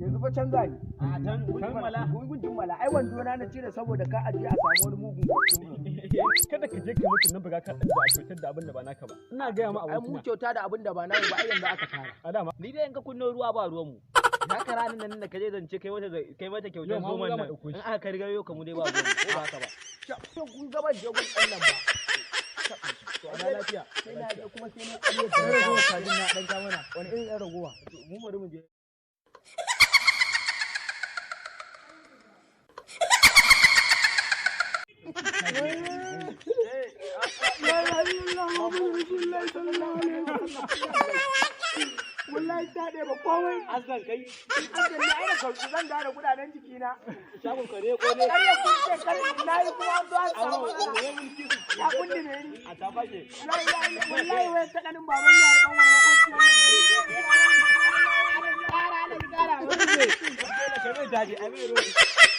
Yanzu fa canza ni. A can jummala. Gungun jummala. Ai wando na na cire saboda ka aje a samu wani mugun kwastin. Kada ka je ka mutu na buga ka ɗan da a kyautar da abin da ba naka ba. Ina gaya ma Ai mu abokina. kyauta da abin da ba namu ba ai yanzu aka fara. A dama. Ni dai in ka kunno ruwa ba ruwan mu. Haka ranar nan da ka je zance kai mata kai mata kyautar Yau ma mu zoman za mu nan. ɗauko shi. In aka karga yau ka mu dai ba ruwan mu ko ba haka ba. To kun ga ban je gun ɗan nan ba. To a lafiya. Sai na je kuma sai na ƙarya da ragowa kajin na ɗan kamana. Wani irin ɗan ragowa. Mu bari mu je. Wallahi ta ɗaya ba komai. Aslan kai An da ni ai da sauki zan gane kuɗaɗen jikina. shagon kare ko ne. Ƙarya kun ce kar na yi kuma an zo an samu matsala. Ya kundi ne ni. A ta fashe. Wallahi wai ta ƙanin baban yara ɗan wani maƙociyar mu ne. Ƙara, ƙara, ƙara. Dole ka mai daji a mai roƙi.